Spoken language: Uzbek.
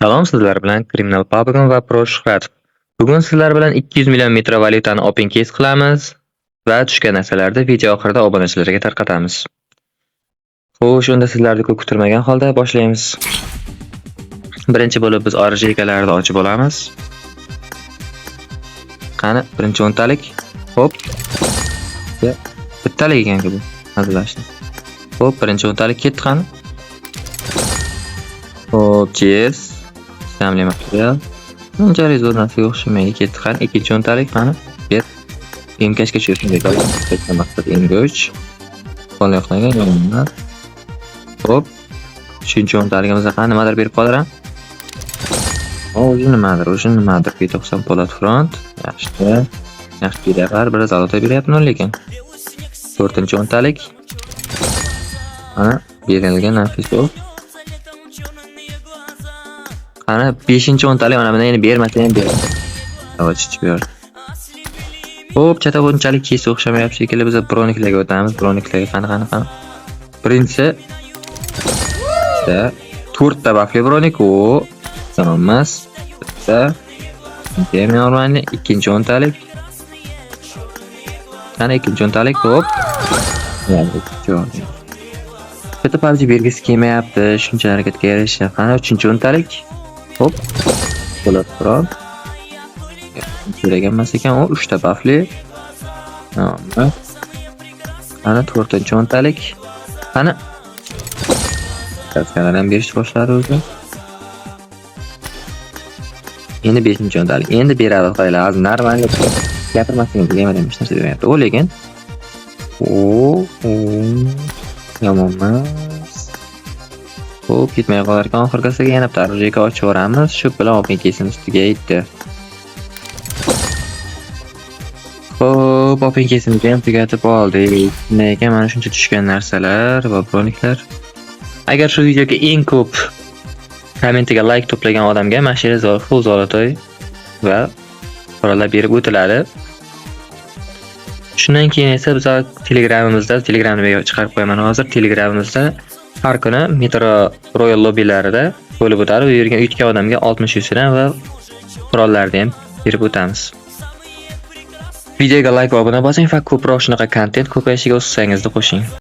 Salom, sizlar bilan Kriminal Pabgon va Pro Shuhrat. Bugun sizlar bilan 200 million metro valyutani open case qilamiz va tushgan narsalarni video oxirida obunachilarga tarqatamiz. Xo'sh, unda sizlarni ko'p kuttirmagan holda boshlaymiz. Birinchi bo'lib biz orjikalarni ochib olamiz. Qani, birinchi o'ntalik. Xo'p. Ya, bittalik ekan-ku bu. Hazillashdim. Xo'p, birinchi o'ntalik ketdi, qani. Xo'p, chess. Chiqamli material. Unchalik zo'r narsaga o'xshamaydi. Ketdi, qani, ikkinchi o'ntalik, qani. Ber. Emkashga tushirishni maqsad M3. Qo'l yoqlagan yomon. Xo'p. Uchinchi o'ntaligimizda qani nimadir berib qolar. O'zi nimadir, o'zi nimadir. P90 Polat front. Yaxshi. Yaxshi beryapti. Bir золотой beryapti lekin. To'rtinchi o'ntalik. Mana berilgan nafis. Qani, 5 o'ntalik, mana buni endi bermasa ham beradi. Chichib berdi. Xo'p, chata bunchalik case o'xshamayapti shekilli. Biz broniklarga o'tamiz. Broniklarga qani, qani, qani. Birinchisi bitta, to'rtta buffli bronik, o yomon emas. Bitta. Ham нормальный. Ikkinchi o'ntalik. Qani, ikkinchi o'ntalik, xo'p. Bitta PUBG bergisi kelmayapti, shuncha harakatga yarasha. Qani, uchinchi o'ntalik. Hop. Po'lat front. Kerak emas ekan, u 3 ta buffli. Qani, to'rtinchi o'ntalik. Qani. Kaskalar ham berishni boshladi o'zi. Endi 5 o'ntalik. Endi beradi, qaranglar, hozir нормально gapirmasligim degaman, hech narsa bermayapti. U lekin o, o, yomon emas. Xo'p, ketmay qolar ekan oxirgisiga yana bitta оружейка ochib yuboramiz. Shu bilan open case'imiz tugaydi. Xo'p, open case'imizni ham tugatib oldik. Shunday ekan, mana shuncha tushgan narsalar va broniklar. Agar shu videoga eng ko'p kommentiga like to'plagan odamga mana shu yerda full золотой va qurollar berib o'tiladi. Shundan keyin esa biz Telegramimizda, Telegramni chiqarib qo'yaman hozir. Telegramimizda har kuni Metro Royal lobbylarida bo'lib o'tadi. U yerga yutgan odamga 60 yuzdan va qurollarni ham berib o'tamiz. Videoga like va obuna bosing va ko'proq shunaqa kontent ko'payishiga o'z hissangizni qo'shing.